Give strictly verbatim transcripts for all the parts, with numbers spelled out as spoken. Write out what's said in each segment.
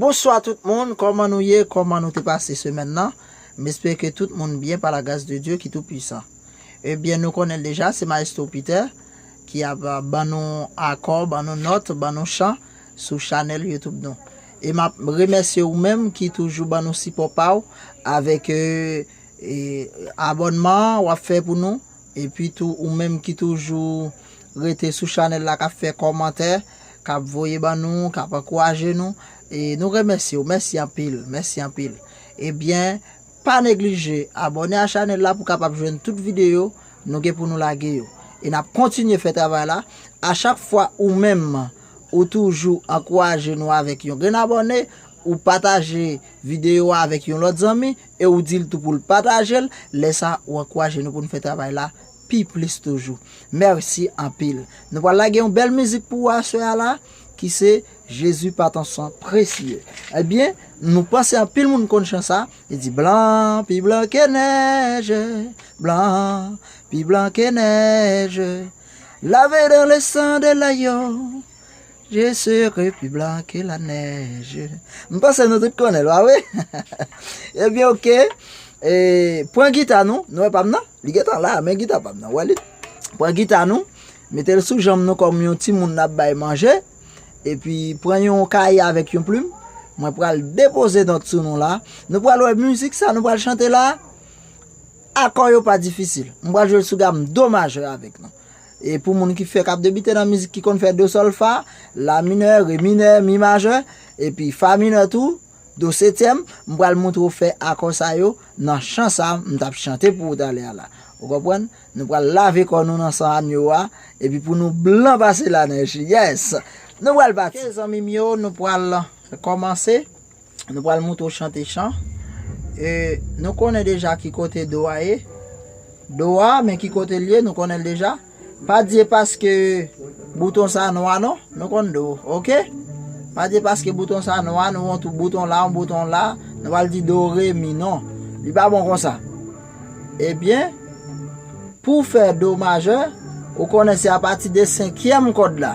Bonswa tout moun, kòman nou ye? Kòman nou te pase semèn nan? M espere ke tout moun byen pa la gras de Dye ki tou pwisan. Ebyen, nou konnen l deja, se Maestro Peter ki ap, a, ban nou akò, ban nou nòt, ban nou chan sou chanèl YouTube nou. E m ap remèsye ou menm ki toujou ban nou sipò pa w avèk, e, e, abònman w ap fè pou nou. Epi tou, ou menm ki toujou rete sou chanèl la, k ap fè kòmantè, k ap voye ban nou, k ap ankouraje nou. E nou remèsye w. Mèsi anpil. Mèsi anpil. Ebyen, pa neglije abòne a chanèl la pou w kapab jwenn tout videyo nou gen pou nou lage yo. E n ap kontinye fè travay la. A chak fwa ou menm, ou toujou ankouraje nou avèk yon grenn abòne, ou pataje videyo a avèk yon lòt zanmi, e ou di l tou pou l pataje l, lè sa ou ankouraje nou pou n fè travay la pi plis toujou. Mèsi anpil. Nou pral lage yon bèl mizik pou ou aswè a la, ki se Jésus par ton sang précieux. Ebyen, nou panse anpil moun konn chan sa, li di blan, pi blan ke nèj, blan, pi blan ke nèj. Lavé dans le sang de l'agneau, je serai plus blanc que la neige. M panse nou tout konnen l, pa vre? Ebyen, oke. E, pran gita nou, nou wè pa m nan? Li gentan la, men gita pa m nan, wè li. Pran gita nou, mete l sou janm nou kòm yon timoun n ap bay manje. Epi, pran yon kaye avèk yon plim. Mwen pral depoze nòt sou nou la. Nou pral wè mizik sa, nou pral chante la. Akò yo pa difisil. M pral jwe l sou gam do majè avèk nou. E pou moun ki fè, k ap debite nan mizik, ki konn fè do sòl fa, la minè, re minè, mi majè, epi fa minè tou, do setyèm, m pral montre w fè akò sa yo nan chan sa m t ap chante pou ou talè a la. Ou konprann? Nou pral lave kò nou nan san anyo a, epi pou nou blan pase lanèj. Yes! Nou pral pati. Oke, zanmi m yo, nou pral kòmanse. Nou pral montre w chante chan. E, nou konnen deja ki kote do a ye. Do a, men ki kote l ye, nou konnen l deja. Pa di e paske bouton sa nwa non, nou konn do, oke? Pa di e paske bouton sa nwa, nou wè yon bouton la, yon bouton la, nou pral di do, re, mi, non. Li pa bon konsa. Ebyen, pou w fè do majè, ou konnen se apati de senkyèm kòd la.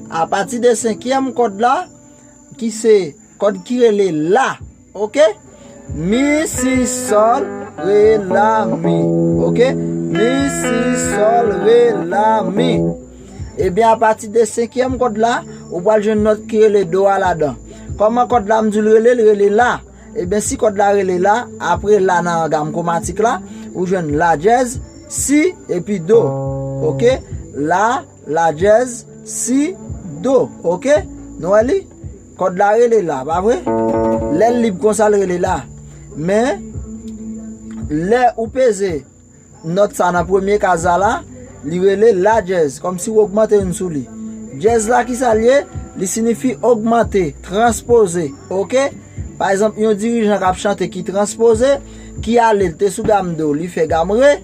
Apati de senkyèm kòd la, ki se kòd ki rele la, oke? Mi, si, sòl, re, la, mi, oke? Mi, si, sòl, re, la, mi. Ebyen, apati de senkyèm kòd la, ou pral jwenn nòt ki rele do a ladan. Kòman kòd la m di w l rele? L rele la. Ebyen, si kòd la rele la, apre la nan gam kwomatik la, ou jwenn la dyèz, si, epi do. Oke? La, la dyèz, si, do. Oke? Nou wè li? Kòd la rele la, pa vre? Lè l lib konsa, l rele la. Men, lè ou peze nòt sa nan premye kaz la la, li rele la dyèz, kòmsi w ogmante youn sou li. Dyèz la, ki sa l ye? Li siyifi ogmante, transpoze, oke? Pa egzanp, yon dirijan k ap chante ki transpoze, ki ale, l te sou gam do, li fè gam re,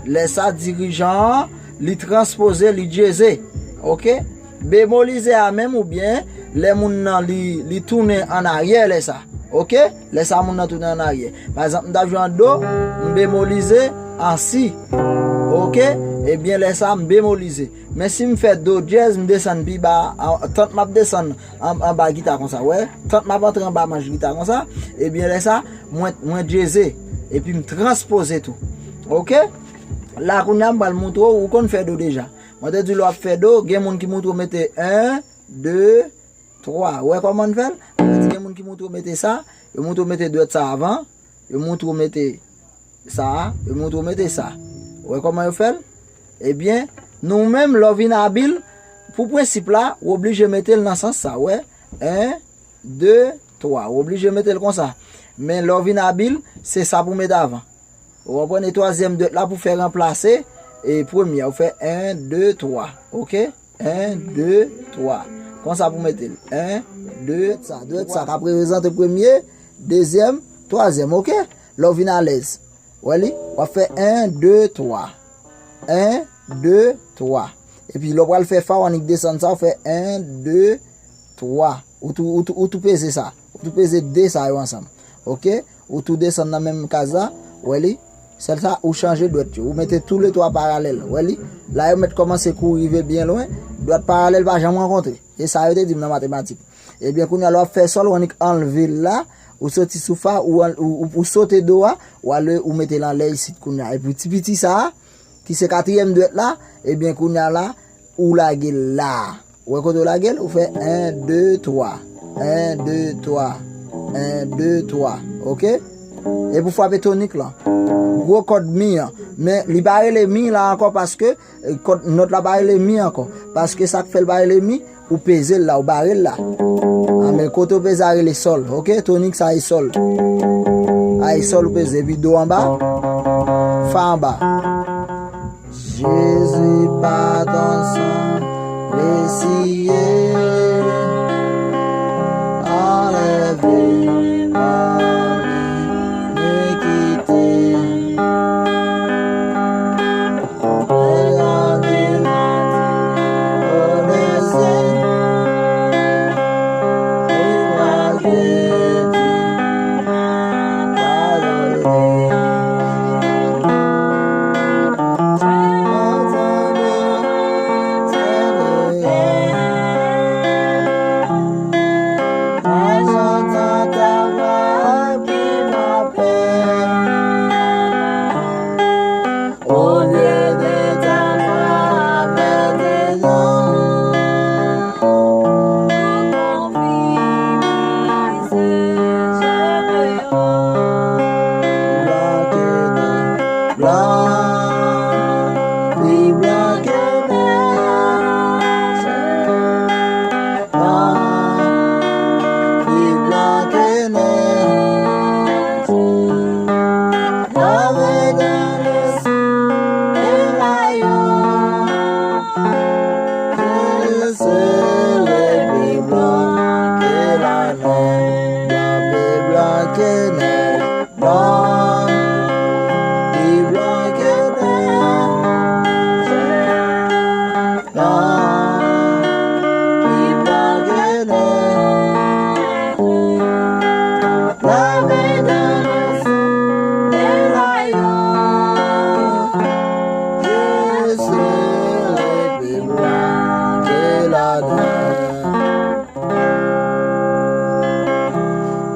lè sa dirijan an, li transpoze, li dyeze, oke? Bemolize a menm oubyen lè moun nan li, li tounen an aryè lè sa. Oke? Lè sa moun nan tounen an aryè. Pa egzanp, m t ap jwe an do, m bemolize an si. Oke? Ebyen lè sa m bemolize. Men si m fè do dyèz, m desann pi ba, an, tant m ap desann an, anba gita konsa, wè? Tant m ap antre anba manch gita konsa, ebyen lè sa, mwen, mwen dyeze. Epi m transpoze tou. Oke? La kounye a m pral montre w, ou konn fè do deja. Mwen te di w lè w ap fè do, gen moun ki montre w mete en, de, twa. Ou wè kòman n fè l? Sa vle di gen moun ki montre w mete sa, yo montre w mete dwèt sa avan, yo montre w mete sa, yo montre w mete sa. Ou wè kòman yo fè l? Ebyen, nou menm, lè w vin abil, pou prensip la, ou oblije mete l nan sans sa, ou wè? En, de, twa. Ou oblije mete l konsa. Men lè w vin abil, se sa pou w mete avan. Ou konprann? E twazyèm dwèt la pou fè ranplase e premye a. Ou fè en, de, twa. Oke? En, de, twa. Konsa pou mete l. En, de, sa. Dwèt sa k ap reprezante premye, dezyèm, twazyèm. Oke? Lè w vin alèz. Wè li? W ap fè en, de, twa. En, de, twa. Epi lè w pral fè fa, w annik desann sa, w fè en, de, twa. Ou tou, ou tou, ou tou peze sa. Ou tou peze de sa yo ansanm. Oke? Ou tou desann nan menm kaz la. Wè li? Sèl sa, ou chanje dwèt yo. Ou mete toule twa paralèl. Wè li? La yo mèt kòmanse kou rive byen lwen. Dwèt paralèl pa janm rankontre. E sa yo te di m nan matematik. Ebyen, kounye a, lè w ap fè sòl, ou annik anlve l la, ou soti sou fa, ou, an- ou, ou, ou sote do a, ou ale, ou mete l anlè isit kounye a. Epi ti piti sa a, ki se katriyèm dwèt la, ebyen, kounye a la, ou lage l la. Ou wè kote w lage l? Ou fè en, de, twa. En, de, twa. En, de, twa. Oke? Epi w frape tonik lan. Gwo kòd mi an. Men li pa rele mi la ankò paske, eh, kòd nòt la pa rele mi ankò. Paske sa k fè l pa rele mi, ou peze l la, ou bare l la. A, men kote w peze a rele sòl, oke? Tonik sa e sòl. A e sòl ou peze, epi do anba, fa anba. Jezi pa t ansanm, resiye, anleve pa ni kite.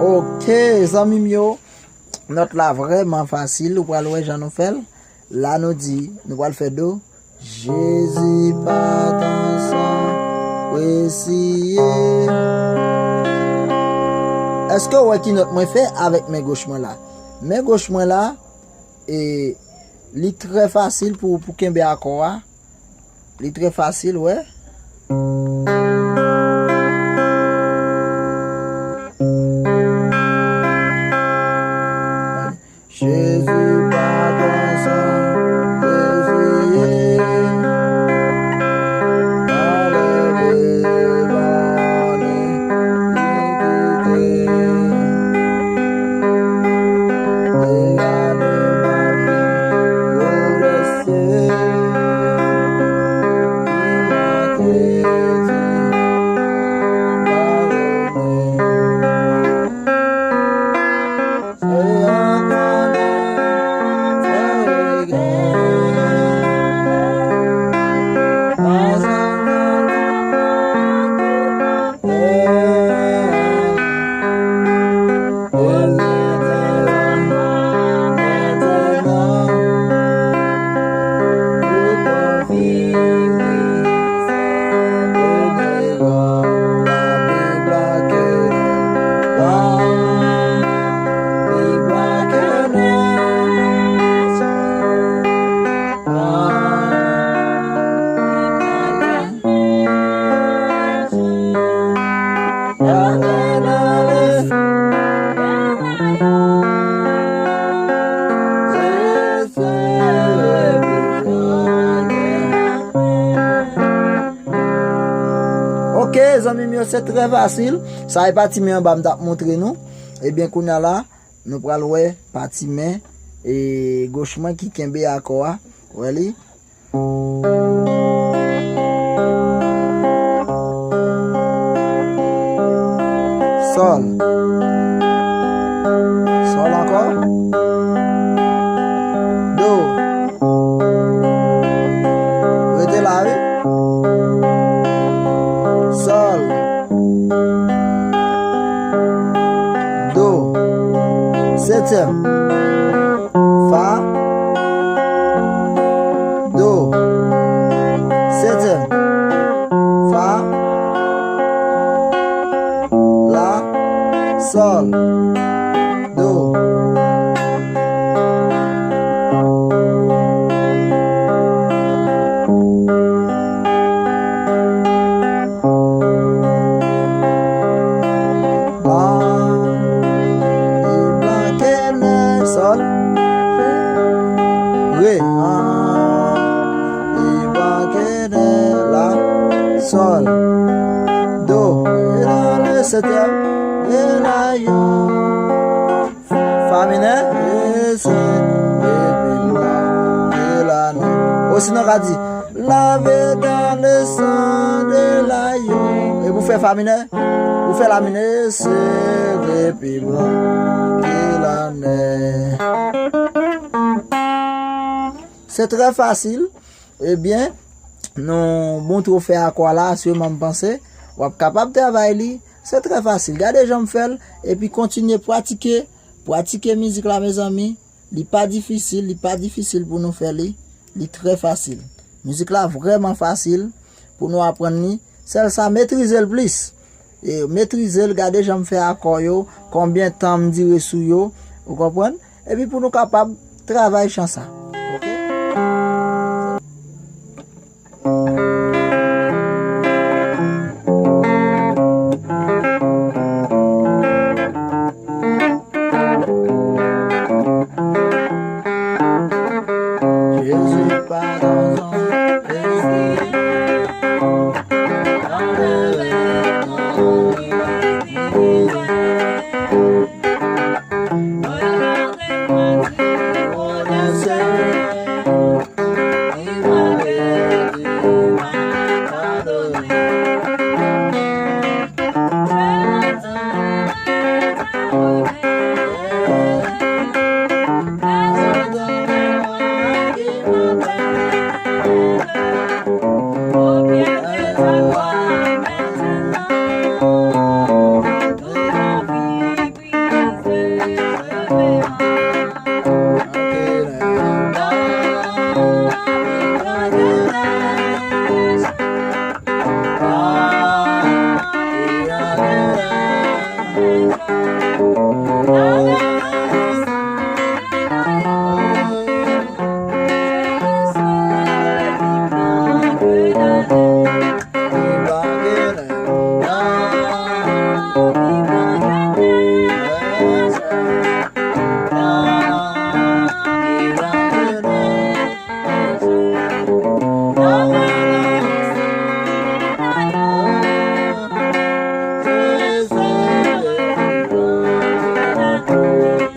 Ok, zanmi m yo, nòt la vrèman fasil, ou pral wè jan nou fè l. La nou di, nou pral fè do. Jezi pa t ansanm, resiye. Èske w wè ki nòt mwen fè avèk men goch mwen la? Men goch mwen la, e, li trè fasil pou, pou kenbe akò a. Li trè fasil, wè. Jezi pa t ansanm, resiye. Anleve pa ni kite. Ok, zanmi m yo, se trè fasil. Sa e pati men anba m t ap montre nou. Ebyen, kounye a la, nou pral wè pati men e goch mwen ki kenbe akò a. Wè li. Sòl. Sòl ankò. Do. Rete la, wi. Sòl. Setyèm. Fa. Do. Setyèm. Fa. La. Sòl. Do. Blan, e blan kenè, sòl, re, an, e blan kenè, la, sòl, do, e la, le setyèm, e la, yo. Fa minè, e se, e mi, la, e la, nè. Osinon ka di, lavé dans le sang de l'agneau. E pou fè fa minè, pou fè la minè, se, re, pi, blan, e la, nè. Se trè fasil. Ebyen, nou montre w fè akò a la, asirman m panse w ap kapab travay li. Se trè fasil. Gade jan m fè l, epi kontinye pratike, pratike mizik la, mezanmi. Li pa difisil, li pa difisil pou nou fè li. Li trè fasil. Mizik la vrèman fasil pou nou aprann li. Sèl sa, metrize l plis. E, metrize l, gade jan m fè akò yo, konbyen tan m dire sou yo, ou konprann? Epi pou nou kapab travay chan sa. Oke? Jezi padon.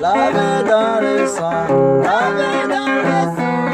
Lavé dans le sang, lavé dans le sang.